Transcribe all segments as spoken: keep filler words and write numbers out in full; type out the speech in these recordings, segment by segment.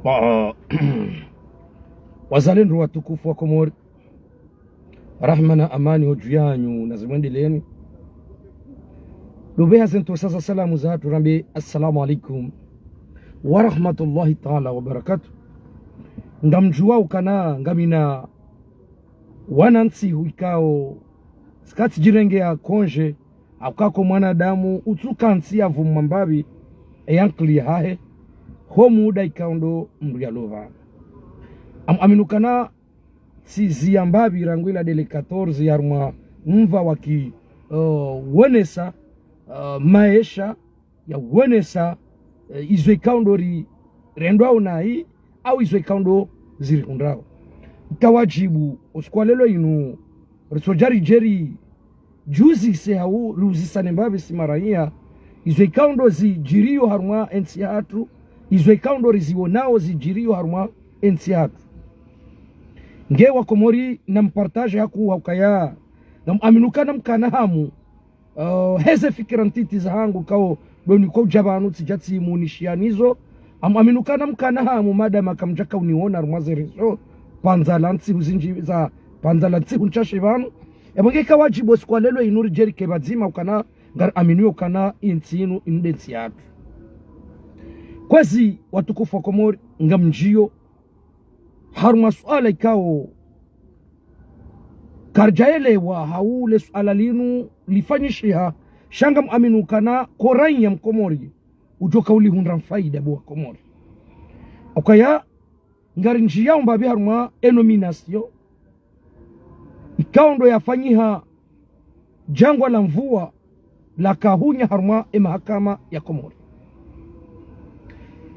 Wa- wazalendo watukufu wa Komori, rahma na amani ho dju yanyu na zimwendeleeni. Dopveha ze ntsontsa za salamu zahatru rambe assalamu alaikum wa rahmatullahi taala wa barakatuh. Ngamdjuwa ukana ngamina wana ntsihu ikao tsikatsi djirenge ya konje, hauka ko mwanadamu utsuka ntsi ya vumwa mbapvi eya nkili yahahe, ho muda ikao ndo mndru yalopva. Am- aminukana tsizi ya mbapvi rangu ila deux mille quatorze ya harumwa mva waki, uh, wonesa, uh, maesha ya wonesa, eh, izo ikao ndo ri rendwao nayi, au izo ikao ndo zirihundrao. Ika wadjibu, usiku wa leo inu, ritsodja ridje ridjuzise hau riuzisane mbapvi si maraiya, izo ikao ndo zidjiriyo harumwa entsi yahatru, izo ikao ndo rizionao zidjiriyo harumwa entsi yahatru. Nge wa Komori na mpartage haku haukaya, na aminukana mkana hamu, uh, heze fikira ntiti zahangu kao doni kwa udja pvanu tsidja tsimunishiya nizo. Am- aminukana mkana hamu madama kamdjaka uniona harumwa ze réseaux, pvandza la ntsihu zindji za, pvandza la ntsihu ntsashe pvanu. Epvo nge ika wadjibu usiku wa leo inu ridje rike pvadzima ukana ngari aminuyo ukana intsi inu inu nde ntsi yahatru. Kwezi watukufu wa Komori ngamdjiyo harumwa suala ikao karidjaelewa hau le suala linu lifanyishiha, sha ngamaminukana ko raiya mkomori udjoka ulihundra mfaida bo wa Komori. Ukaya ngarindjiyao mbapvi harumwa e nomination ikao ndo yafanyiha djangwa la mvua laka hunya harumwa e mahakama ya Komori.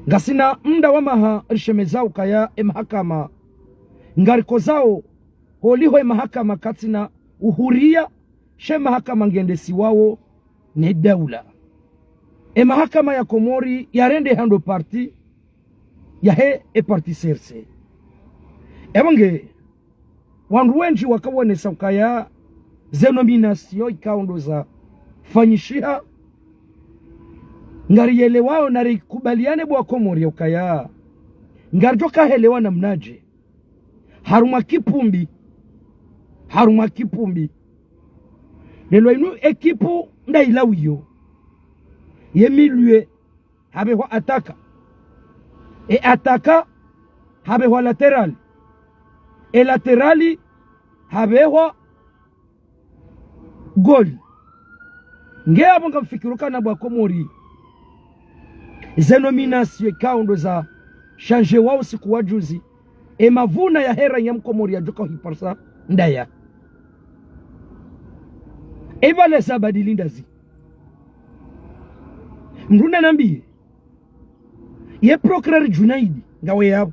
Ngasina mda wa maha rishemeza ukaya e mahakama ngarikozao holiho e mahakama katsina uhuriya, she mahakama ngendesiwao ne daula. E mahakama ya Komori yarendeha ndo parti yahe e parti C R C. Epvo nge wandru wendji wakawonesa ukaya ze nomination ikao ndo zafanyishiha, ngariyelewao na rikubaliane bo wa Komori ukaya ngaridjoka helewa namnadje harumwa kipvumbi, harumwa kipvumbi. Leo inu ekipu ndailawiyo ye milieu hapvehwa attaquant. E attaquant hapvehwa latéral. E latéral hapvehwa goli. Nge apvo ngamfikiri ukana bo wa Komori ze nomination ikao ndo zashanjewao usiku wa juzi, e mavuna yahe raiya mkomori yadjoka uhiparisa ndaya. Epvale zabadili ndazi. Mndru nanambiye, ye procureur Djunaidi, ngawe yapvo.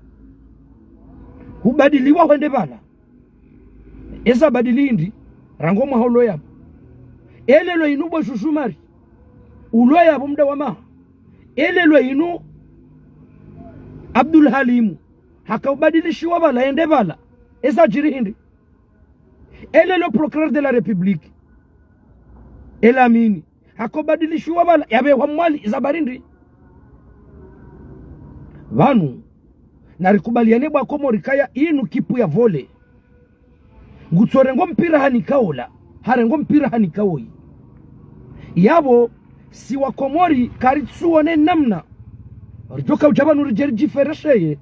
Hubadiliwa hwende pvala. Eza badili hindri, rangu mwaha ulo yapvo. E leo inu bo Djudju Mari, ulo yapvo mda wa maha. E leo inu Abdul Halimu, haka ubadilishiwa pvala, hende pvala. Eza djiri hindri. E leo procureur de la République, Elamine, haka ubadilishiwa pvala, yapvehwa Mwali, za bari ndri. Pvanu, narikubaliane bo wa Komori kaya inu kipu ya vole. Ngutsorengo mpira hanika ola, harengo mpira hanika oyi. Yapvo, si wa Komori karitsuone namna ridjoka udja pvanu ridje ridjiferesheye,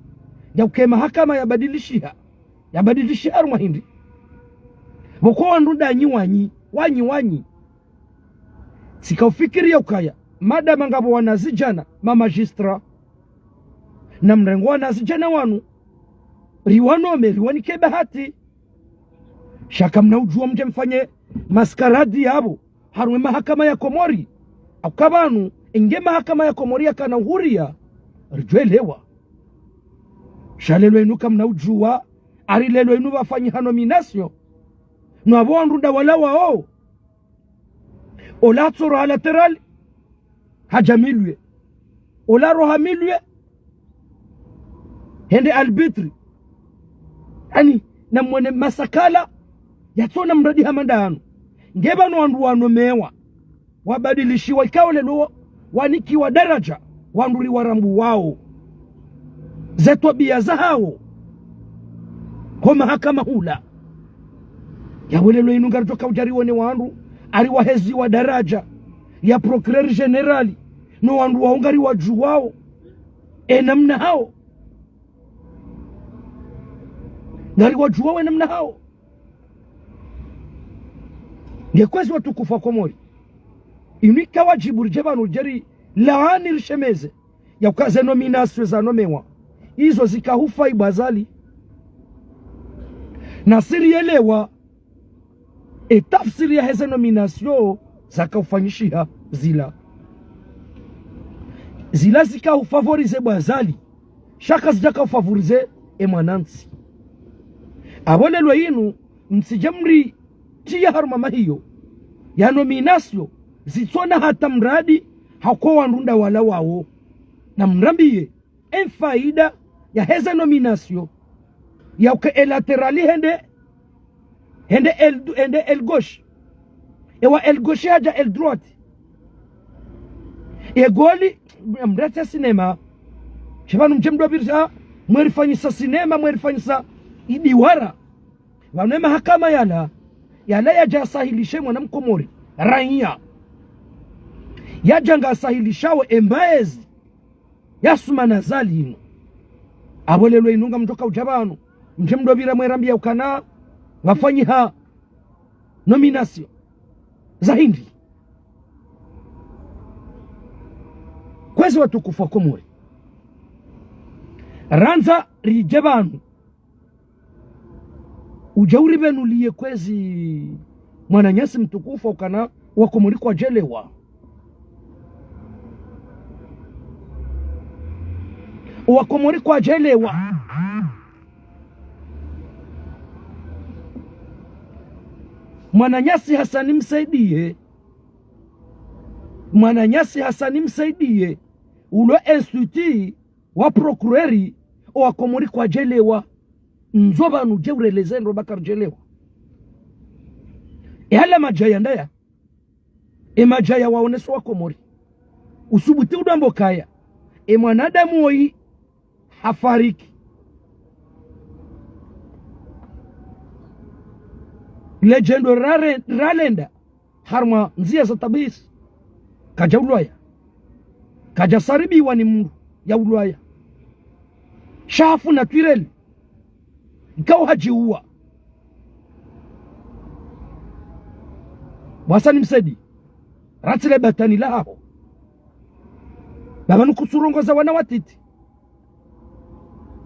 ya uke mahakama yabadilishiha, yabadilishiha harumwa hindri. Pvoko wandru ndanyi wanyi, wanyi, wanyi. Tsika ufikiri ya ukaya, madama ngapvo wanazidjana, ma magistrat, na mrengo wanazidjana wanu, riwanome, riwanike bahati. Sha kamna udjuwa mdje mfanye maskaradi yapvo harumwa e mahakama ya Komori. Hauka pvanu, inge mahakama ya Komori yakana uhuriya, ridjwelewa. Sha leo inu kamna udjuwa, ari leo inu pvafanyiha nomination. Nwapvo wandru ndawalawao. Ola tsoroha latéral, hadja milieu. Ola roha milieu, hende arbitre. Yaani, namwone masakala yatsona mradi hama ndanu. Nge pvanu wandru wanomewa, wabadilishiwa ikao leo wanikiwa daraja, wandru riwarambuwao. Ze twabiya zahawo ho mahakama hula. Yapvo leo inu ngaridjo kaudja riwone wandru, ari waheziwa daraja ya procureur général, no wandru wawo ngariwadjuwao e namna hawo. Ngariwadjuwao e namna hawo. Nge kwezi watukufu wa Komori, inu ika wadjibu ridje pvanu ridje rilaani rishemeze, yauka ze nomination zanomewa, izo zika hufaa Ibwa Azali. Na si rielewa e tafsiri yaheze nomination zaka ufanyishiha zila. Zila zika ufavorize Bwa Azali, sha kazidjaka ufavorize e mwanantsi. Apvo leo inu, mtsidje mritiye harumwa mahiyo ya nomination zitsona hata muradi hauka wandru nda wala wawo. Na mrambiye e faida yaheze nomination, yauka e latéral hende, hende aile, hende aile gauche. Ewa aile gauche hadja aile droite. E goli, mretse sinema. Sha pvanu mdje mdopvirisa, mwerifanyisa sinema, mwerifanyisa idiwara. Pvanu e mahakama yala, yala yadja yasahilishe mwana Mkomori, raiya. Yadja ngayasahilishao e mbaezi ya Assoumani Azali inu. Apvo leo inu ngamdjo kaudja pvanu, mdje mdopvira mwerambiya ukana pvafanyiha nomination za hindri. Kwezi watukufu wa Komori, randza ridje pvanu udje uripvenuliye kwezi mwananyasi mtukufu ukana Wakomori kwadjelewa. Wakomori kwadjelewa. Mwananyasi Hassani Msaidie. Mwananyasi Hassani Msaidie, ulo institut wa procureur, Wakomori kwadjelewa. Ndzo pvanu udje ureleze ndro ba karidjelewa. E hala madjaya ndaya. E madjaya waoneso Wakomori. Usubuti udjwamba ukaya e mwanadamu woyi hafariki. Le djendo rare-, ralenda harumwa ndziya za tabisi. Kadja ulwaya. Kadja saribiwa ni mndru ya ulwaya. Sha hafu naturel. Ikao hadjiuwa. Bwa Hassani Msaidie, ratsi le batani lahaho. Ba pvanu kutsurongoza wana watiti.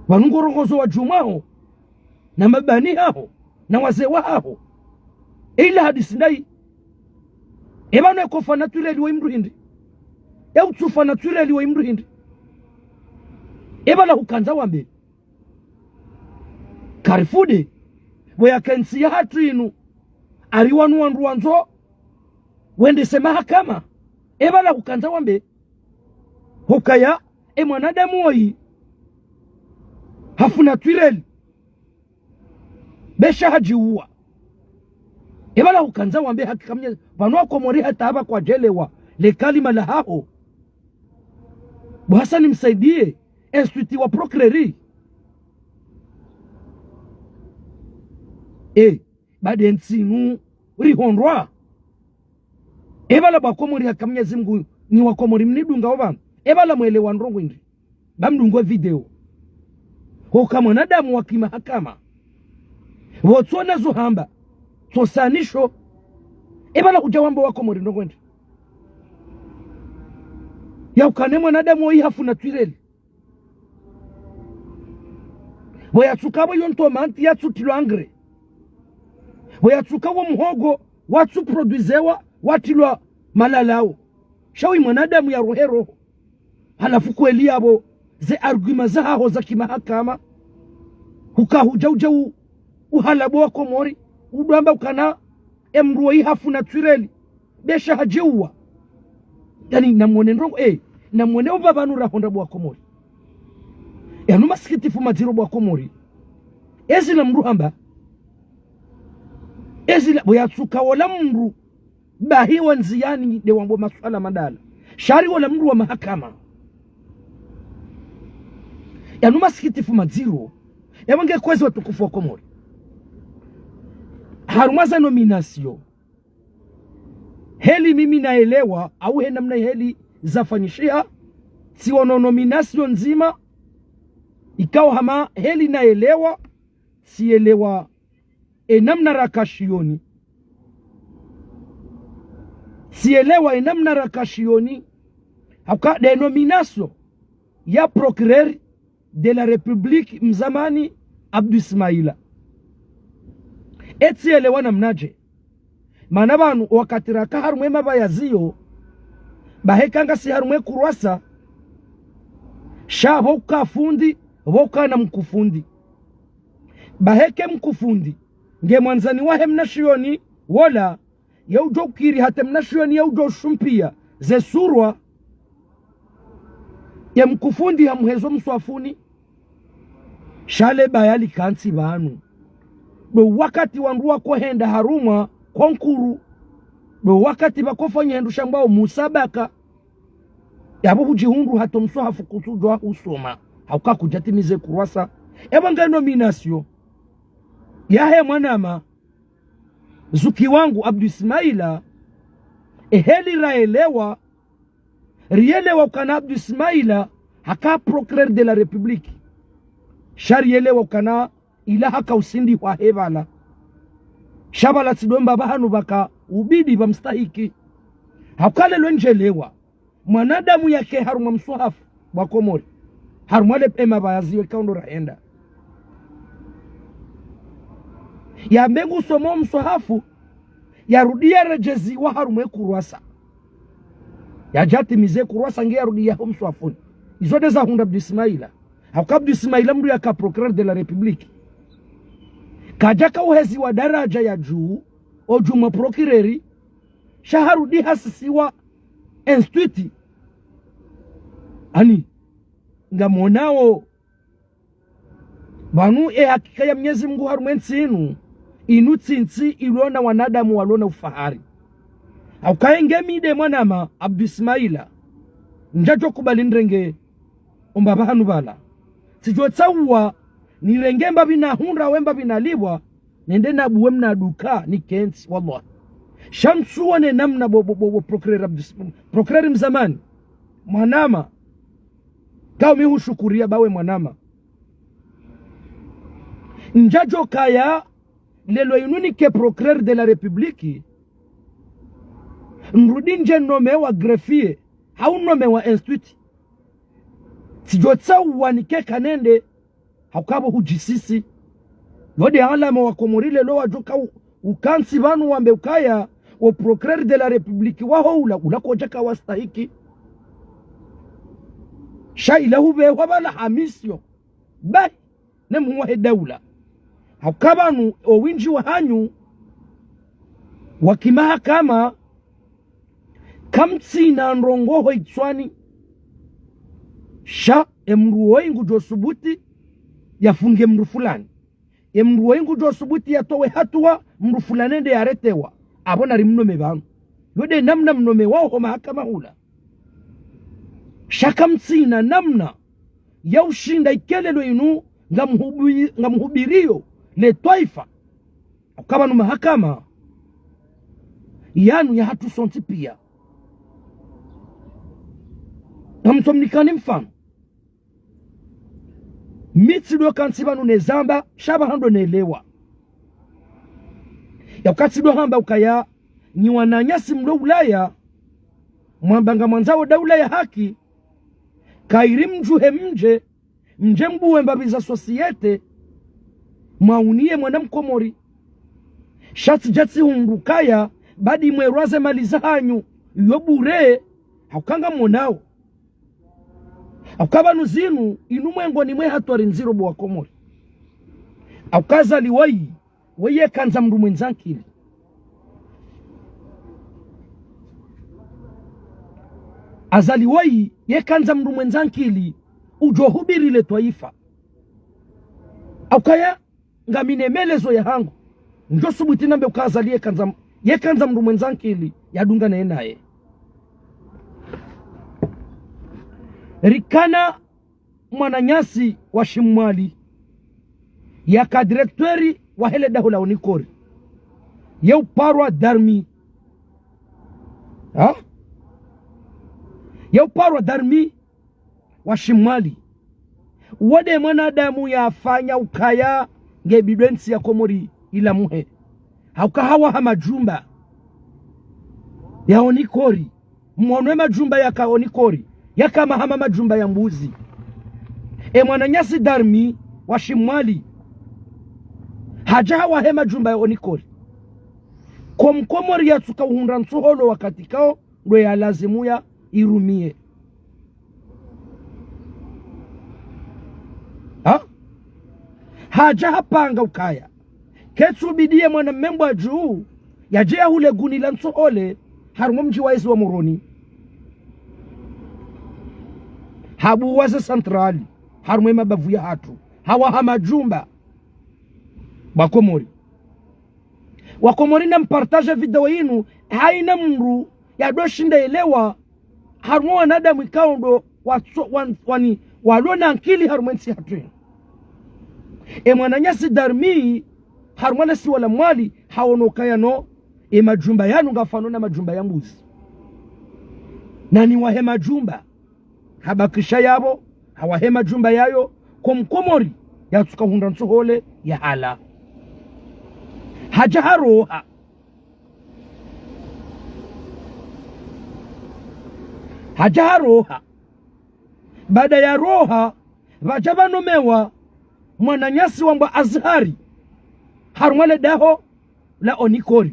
Pvanu ngorongozo wadjumwa haho, na mabani haho, na wazee wahaho. Ila hadisi ndayi. E pvanu e kufa naturel wa mndru hindri. E utsufa naturel wa mndru hindri. E pvala hukandza wambe. Karifude, pvo yaka entsi yahatru inu, ari wanu wandru wandzo wendese mahakama. E pvala hukandza wambe, hukaya e mwanadamu woyi hafu naturel, be sha hadjiuwa. E pvala hukandza wambe haki kamnye, pvanu Wakomori hata apva kwadjelewa le kalima lahaho. Bwa Hassani Msaidie, institut wa procureur. E, bade ntsi inu rihondrwa. E pvala bwa Komori haki Mnyezi Mngu, nyi Wakomori mnidungao pvanu. E pvala mwelewa ndrongo hindri. Ba mdungo video. Hoka mwanadamu wa kimahakama. Pvo tsona zo hamba. Tsosanisho. E pvala kudja wamba Wakomori ndrongo hindri. Yaukana e mwanadamu woyi hafu naturel. Pvo yatsuka pvo yo ntomati yatsutilwa engrais. Pvo yatsuka wo muhogo watsu produisewa watilwa malalao. Sha woyi mwanadamu ya rohe roho. Halafu kweli yapvo ze argument zahaho za kimahakama. Huka hudja udja u-, uhalabwa Wakomori. Udjwamba ukana e mndru woyi hafu naturel. Be sha hadjiuwa. Yaani, namwone ndrongo, eh, namwone opva pvanu rahondra bwa Komori. Yanu masikitifu madziro bwa Komori. Ezi la mndru hamba. Ezi la, bo yatsuka wola mndru. Bahi wa ndziyani nde wambo maswala madala. Sha ri wola mndru wa mahakama. Yanu masikitifu madziro. Yapvo nge kwezi watukufu wa Komori. Harumwa za nomination. Heli mimi naelewa, au he namna heli zafanyishiha, tsiwono nomination ndzima, ikao hama heli naelewa, tsielewa e namna raka shiyoni. Tsielewa e namna raka shiyoni, hauka de nomination ya procureur de la République mzamani Abdou Ismaila. Etsielewa namnaje. Mana pvanu wakati raka harumwe mabayaziyo, bahe kangasi harumwe kurwasa, sha pvo uka fundi, pvo uka na mkufundi. Bahe ke mkufundi, nge mwandzani wahe mnashiyoni, wola, ye udjo kiri hata mnashiyoni ye udjo shumpiya ze surwa, ye mkufundi hamuhezo mswafuni. Sha le baya likantsi pvanu. Do wakati wandru wakohenda harumwa konkuru. Do wakati pvakofanya hindru shambwao musabaka. Yapvo hudjihundru hata mswahafu kutsudjwa usoma. Hauka kudjatimize kurwasa. Epvo nge nomination yahe mwanama. Zuki wangu Abdou Ismaila, eheli raelewa, rielewa ukana Abdou Ismaila, haka procureur de la République. Sha rielewa ukana ila haka usindi hwahe pvala. Sha pvala tsidomba pvahanu pvaka ubidi pvamstahiki. Hauka lelo ndjelewa. Mwanadamu yake harumwa mswahafu wa Komori. Harumwa le pema bayaziyo ikao ndo rahenda. Yambe ngu somo mswahafu, yarudi yaredjeziwa harumwe kurwasa. Yadjatimize kurwasa nge yarudi yaho mswafuni. Izo de zahundra Abdou Ismaila. Hauka Abdou Ismaila mndru yaka procureur de la République. Kadjaka uheziwa daraja ya juu, odjumwa procureur, sha harudi hasisiwa institut. Ani, ngamonao. Pvanu e hakika ya Mnyezi Mngu harumwe ntsi inu, inu tsi ntsi ilona wanadamu walona ufahari. Hauka nge mi de mwanama Abdou Ismaila, ndjadjo kubali nirenge omba pvahanu pvala. Tsidjo tsauwa, nirenge mbapvi nahundra we mbapvi nalipvwa, nende nabuwe mna duka nikentsi, wallahi. Sha ntsuwone namna bo, bo, bo, bo procureur Abdou, procureur mzamani. Mwanama. Kao mi hushukuriya bawe mwanama. Ndjadjo kaya lelo inu nike procureur de la République. Nrudi ndje nomewa greffier. Hau nomewa institut. Tsidjo tsauwa nike kanende. Hauka pvo hudjisisi. Yo de alama wa Komori lelo wadjoka u-, ukantsi pvanu wambe ukaya, o procureur de la République waho ula, ula kodjaka wastahiki. Sha ila hupvehwa pvala ha mission. Bahi, ne mhuu wahe daula. Hauka pvanu, o windji wahanyu, wa kimahakama, kamtsina ndrongo ho itswani. Sha, emndru woyi ngudjo subuti yafunge mndru fulani. Emndru woyi ngudjo subuti yatowe hatuwa mndru fulani ende yaretewa. Apvo nari mnome pvanu. Yo de namna mnome waho mahakama hula. Sha kamtsina namna ya ushinda ikelelo inu ngamhubi-, ngamhubiriyo le twaifa. Hauka pvanu mahakama yanu yahatru sontsi piya. Ngamtsomnikani mfano. Mi tsido kantsi pvanu nezamba, sha pvahanu ndo nelewa. Yauka tsido hamba ukaya, nyi wananyasi mlo Ulaya, mwamba ngamwandzao daula ya haki, kairi mdjuhe mdje, mdje mbuwe mbapvi za société, mwauniye mwana mkomori. Sha tsidja tsihundru kaya, badi mwerwaze mali zahanyu, yo bure, hauka ngamonao. Hauka pvanu zinu, inu mwengoni mwe hatwari ndziro bo wa Komori. Hauka Azali woyi, woyi yekandza mndru mwendza nkili. Azali woyi yekandza mndru mwendza nkili, udjo hubiri le twaifa. Haukaya, ngamina melezo yahangu. Ndjo subuti nambe uka Azali yekandza, yekandza mndru mwendza nkili, yadunga naye naye. Rikana mwananyasi wa Shimwali, yaka directeur wahe le daho la Onicor, ye uparwa Darmi. Ha? Ye uparwa Darmi wa Shimwali. Wo nde mwanadamu yafanya ukaya nge bidwe ntsi ya Komori ilamuhe. Hauka hawaha majumba ya Onicor. Mwono ye majumba yaka Onicor, yaka mahama majumba ya mbuzi. E mwananyasi Darmi wa Shimwali, hadja hawahe majumba ya Onicor. Ko Mkomori yatsuka uhundra ntsohole wakati kao, ndo ya lazimu ya irumie. Ha? Hadja hapanga ukaya ketsu bidi ye mwana mme mbwa dju yadje yahule guni la ntsohole harumwa mdji wa ezi wa Moroni. Habuwa ze santrali harumwa ye mabavu yahatru, hawaha majumba. Wakomori, Wakomori, na mpartage video yinu, haina mndru yadoshinda elewa harumwa wanadamu ikao ndo watso-, wan-, wani, walona ankili harumwa entsi yahatru. E mwananyasi Darmi, harumwa le siwa la Mwali, haono ukaya no, e majumba yanu ngafano na majumba ya mbuzi. Na ni wahe majumba, habakisha yapvo, hawahe majumba yayo, ko Mkomori yatsuka hundra ntsohole ya hala. Hadja haroha. Hadja haroha. Baada ya roha, pvadja pvanomewa mwananyasi wambwa Azhari harumwa le daho la Onicor.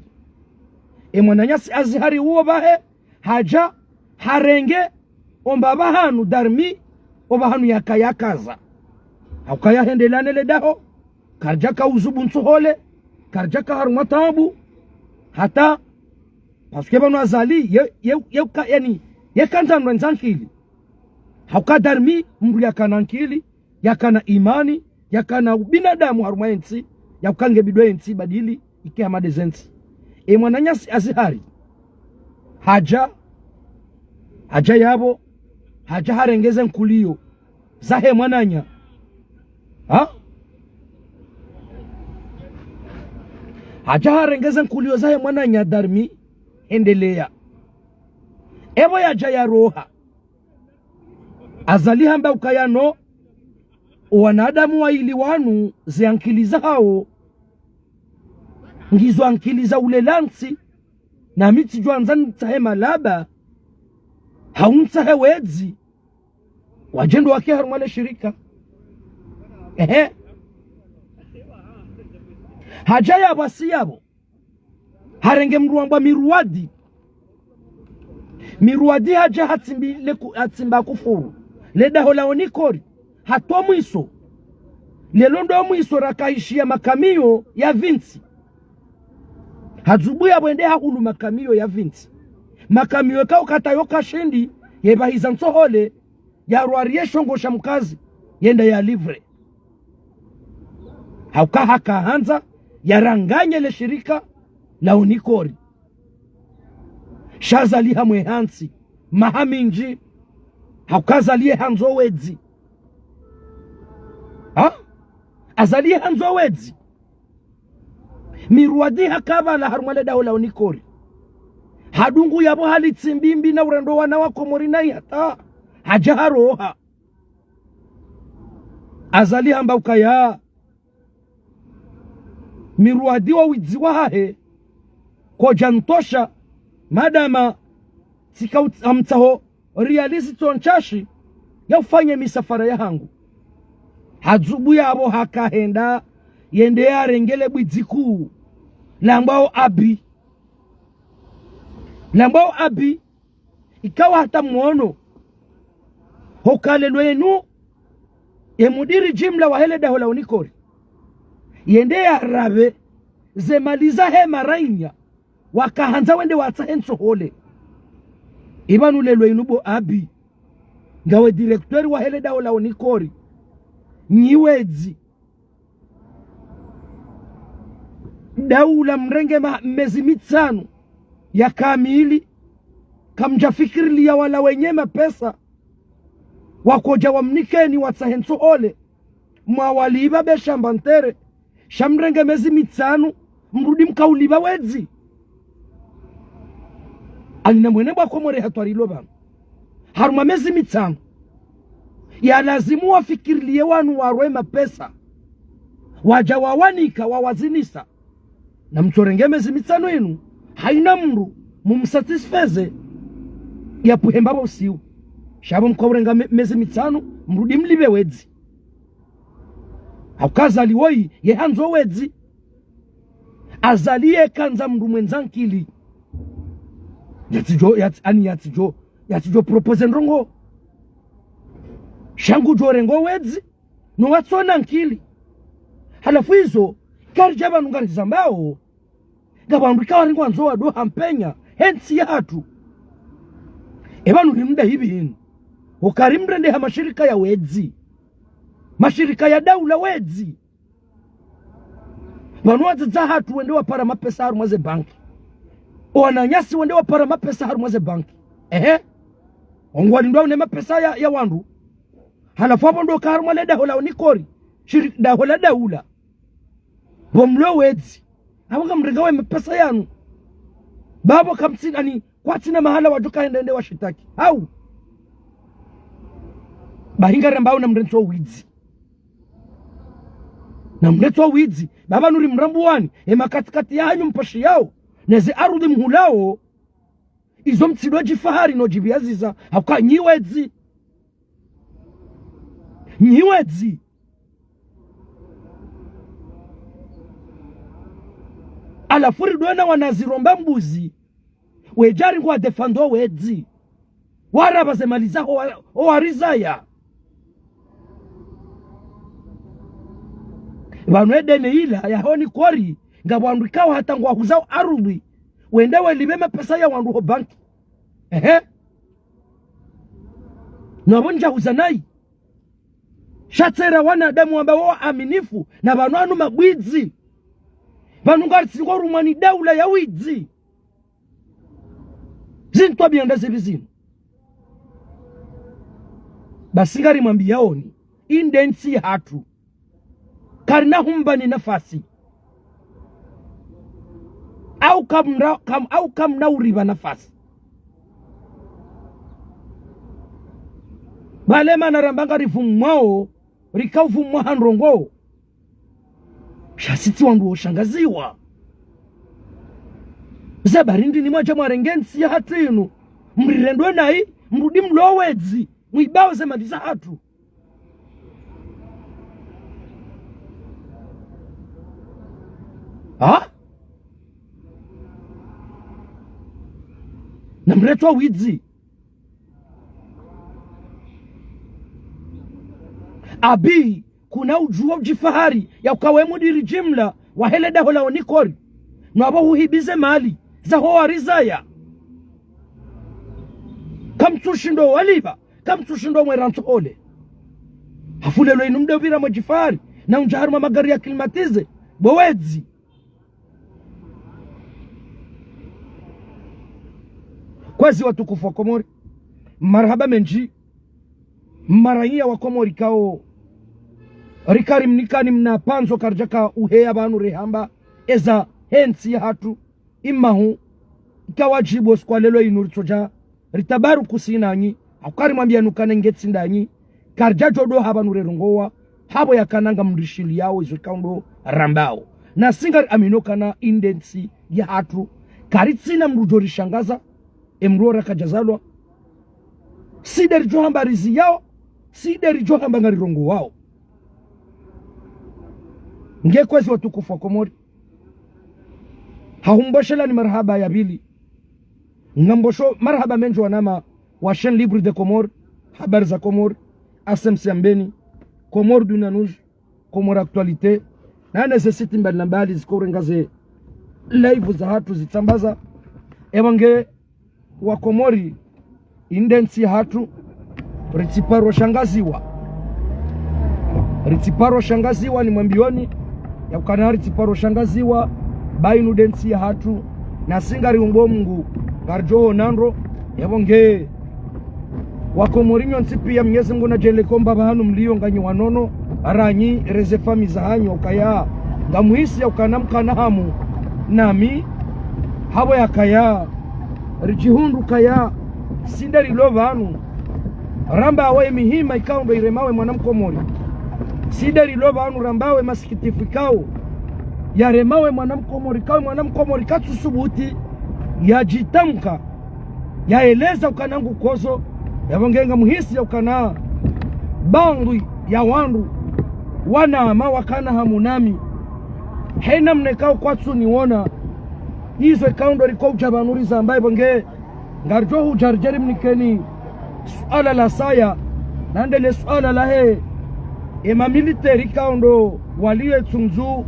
E mwananyasi Azhari uwo pvahe, hadja harenge omba pvahanu Darmi, opvahanu yaka yakaza. Hauka yahendelea ne le daho, karidjaka uzubu ntsohole, karidjaka harumwa taabu, hata, parce que pvanu Azali, ye, ye, ye ka, yani, ye kandza ndrwendza ankili. Hauka Darmi, mndru yakana ankili, yakana imani, yakana ubinadamu harumwa entsi, yauka nge bidwe entsi ibadili, ike hama nde ze ntsi. E mwananyasi Azhari, hadja, hadja yapvo, hadja harenge ze nkuliyo zahe mwananya. Ha? Hadja harenge ze nkuliyo zahe mwananya Darmi, hendelea. Epvo yadja yaroha. Azali hamba ukaya no, wanadamu waili wanu ze ankili zahao, ngizo ankili za ulela ntsi, na mi tsidjwandza nitsahe malaba, hau nitsahe wedzi, wadje ndo wake harumwa le shirika. Ehe. Hadja yapvo, asi yapvo, harenge mndru wambwa Miruwadi. Miruwadi hadja hatsimbi le ku-, hatsimba kufuru le daho la Onicor, hatwa mwiso. Lelo ndo mwiso rakaishiya makamiyo ya vintsi. Hadzubu yapvo yende hahulu makamiyo ya vintsi. Makamiyo kao kata yo kashindi, yepvahiza ntsohole, yarwariye shongo sha mkazi, yende ya livre. Hauka haka handza yaranganye le shirika la Onicor. Sha Azali hamwe hantsi, maha mindji, hauka Azali ye handzo wedzi. Ha? Azali ye handzo wedzi. Miruwadi haka pvala harumwa le daho la Onicor. Hadungu yapvo hali tsi mbimbi na urendo wana wa Komori nayi hata hadja haroha. Azali hamba ukaya Miruwadi wo widzi wahahe kodja ntosha, madama tsika ut-, amtsaho riali zitso ntsashi ya ufanye misafara yahangu. Hadzubu yapvo haka henda yende yarenge le bwidzi kuu lambwao Abi. Lambwao Abi, ikao hata mwono hoka lelo yinu, ye mudiri jimla wahe le daho la Onicor, yende yarapve ze mali zahe marainya, waka handza wende watsahe ntsohole. Ipvanu lelo yinu bo Abi, ngawe directeur wahe le daho la Onicor, nyi wedzi. Daula mrenge ma-, mezi mitsanu ya kamili, kamdja fikiriliya wala wenye mapesa. Wakodja wamnikeni watsahe ntsohole, mwawalipva be shamba ntere, sha mrenge mezi mitsanu, mrudi mkaulipva wedzi. Ani namwone bwa Komori hatwari lo pvanu. Harumwa mezi mitsanu, yalazimu wafikirilie wanu warwe mapesa. Wadja wawanika, wawazinisa. Namtsorenge mezi mitsanu inu, haina mndru mumsatisfeze, yapvuhe mbapvo usiu. Sha pvo mkaurenga me-, mezi mitsanu, mrudi mlipve wedzi. Hauka Azali woyi, ye handzo wedzi. Azali ye kandza mndru mwendza nkili. Yatsidjo, yatsi-, ani yatsidjo, yatsidjo propose ndrongo. Sha ngudjo rengo wedzi, no watsona nkili. Halafu izo, karidja pvanu ngarizambao, ngapvo wandru ikao ngwandzo wadoha mpenya, he ntsi yahatru. E pvanu rimda hipvi hinu. Uka rimrende ha mashirika ya wedzi. Mashirika ya daula wedzi. Pvanu wadzadze wahatru wende wapara mapesa harumwa ze banki. O wananyasi wende wapara mapesa harumwa ze banki. Ehe. Wangwalindwa une mapesa ya, ya wandru. Halafu apvo ndo ka harumwa le daho la onikori. Shiri daho la daula. Pvo mlo wedzi. Apvo ngamrenga we mapesa yanu. Bapvo kamtsina ni kwatsina mahala wadjo kaenda ende washitaki. Hau. Bahi ngarambao namrentsi wo widzi. Namrentsi wo widzi. Bapvanu rimrambuwani. E makatikati yahanyu mpashiyao. Neze arudhi mhulao. Izo mtsindo djifahari no djipviyaziza. Hauka nyi wedzi. Nyi wedzi. Halafu ridwena wanaziromba mbuzi. Wedjari ngwadefando wedzi. Warapva ze mali zaho wa-, owarizaya. Pvanu edeni ila ya onikori, ngapvo wandru ikao hata ngwahuzao arudhi. Wende welipve mapesa ya wandru ho banki. Ehe. Napvo ndjahuza nayi. Sha tsera wanadamu wamba wo aminifu, na pvanu anu mabwidzi. Pvanu ngaritsi ngorumwa ni daula ya widzi. Zintwabiya nda zipvi zinu. Basi ngarimwambiyaoni, inde ntsi yahatru. Karina humbani nafasi. Au kamna, kam-, au kamna uripva nafasi. Pvale mana ramba ngaripvumwao, rikaupvumwa ha ndrongo. Sha sitsi wandru woshangaziwa. Ze bari ndini mwadja mwarenge ntsi yahatru inu. Mrirendwe nayi, mrudi mlo wedzi. Mwibao ze mali zahatru. Ha? Namrentsi wo widzi. Abi, kuna udjuwa udjifahari ya uka we mudiri jimla wahe le daho la onikori. Nwapvo huhibize mali zaho warizaya. Kamtsushindo walipva, kamtsushindo mwerantsu ole. Halafu leo inu mdopvira mwe djifahari, na undja harumwa magari ya klimatize, bo wedzi. Kwezi watukufu wa Komori, marahaba mendji, maraiya wa Komori ikao, rikarimnikani mna pandzo karidjaka uheya pvanu rehamba, eza he ntsi yahatru, imahu, ika wadjibu osiku wa leo inu ritsodja, ritabaruku si nanyi, hauka rimwambiya nukana ngetsi ndanyi, karidjadjo doha pvanu rerongowa, hapvo yakana ngamrishiliyao izo ikao ndo rambao. Na si ngari amino kana inde ntsi yahatru, karitsina mndru djo rishangaza, e mndru ora kadjazalwa. Si nde ridjo hamba riziyao, si nde ridjo hamba ngarirongowao. Nge kwezi watukufu wa Komori. Hahumboshelani marahaba ya pvili. Ngambosho marahaba mendji wanama wa Chaîne Libre des Comores, Habari za Comores, A C M C ya Mbeni, Comores Dunia News, Comores Actualité, na neze site mbali na mbali zikorenga ze live zahatru zitsambaza. Ewa nge wa Komori, inde ntsi yahatru, ritsiparo shangaziwa. Ritsiparo shangaziwa nimwambiyoni, ya ukana ritsiparo shangaziwa, ba inu nde ntsi yahatru, na si ngariombo Mungu, ngaridjo ona ndro, ewa nge Wakomori nyontsi piya, Mnyezi Mngu nadjaanlie kwamba pvahanu mliyo nganyi wanono, ranyi reze famiyi zahanyu, ukaya ngamuhisi ya ukana mkana hamu nami, hapvo yakaya ridjihundru kaya si nde rilo pvanu rambawe mihima ikao ndo iremawe mwana mkomori. Si nde rilo pvanu rambawe masikitifu ikao yaremawe mwana mkomori, ikao mwana mkomori katsusubuti yadjitamka, yaeleza ukana ngukodzo. Yapvo nge ngamuhisi ya ukana baadhwi ya wandru wanama wakana hamu nami, hena mna ikao kwatsuniona. Izo ikao ndo riko udja pvanu rizambe, yapvo nge ngaridjo hudja ridje rimnikeni suala la saya, nande le suala lahe emamiliteri ikao ndo waliyo Tsunzu,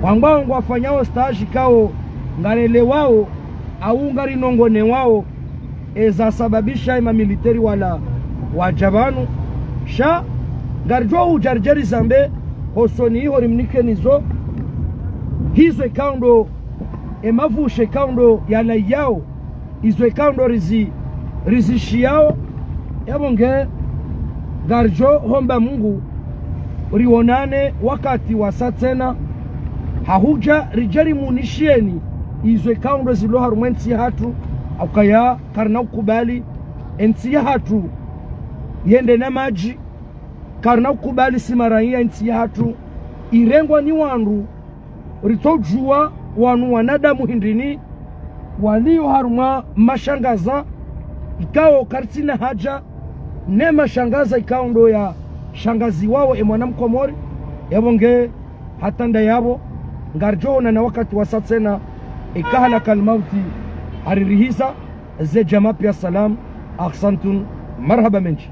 wangwao ngwafanyao stage ikao ngarelewao au ngarinongonewao ezasababisha emamiliteri wala wadja pvanu. Sha ngaridjo hudja ridje rizambe hosoni iho rimnikeni zo, hizo ikao ndo emapvushe ikao ndo yalayao, izo ikao ndo rizi, rizishiyao. Yapvo nge ngaridjo homba Mngu rionane wakati wasa tsena, hahudja ridje rimunishieni izo ikao ndo zilo harumwa entsi yahatru, ukaya karina ukubali entsi yahatru yende na madji, karina ukubali si maraiya entsi yahatru irengwa ni wandru ritsodjuwa wanu wanadamu hindrini, waliyo harumwa mashangaza ikao karitsina haja ne mashangaza ikao ndo yashangaziwao emwana mkomori. Yapvo nge hata nda yapvo, ngaridjo onana wakati wasa tsena, eka halakal mauti haririhisa, ze djamaa piya salam, ahsantun, marahaba mendji.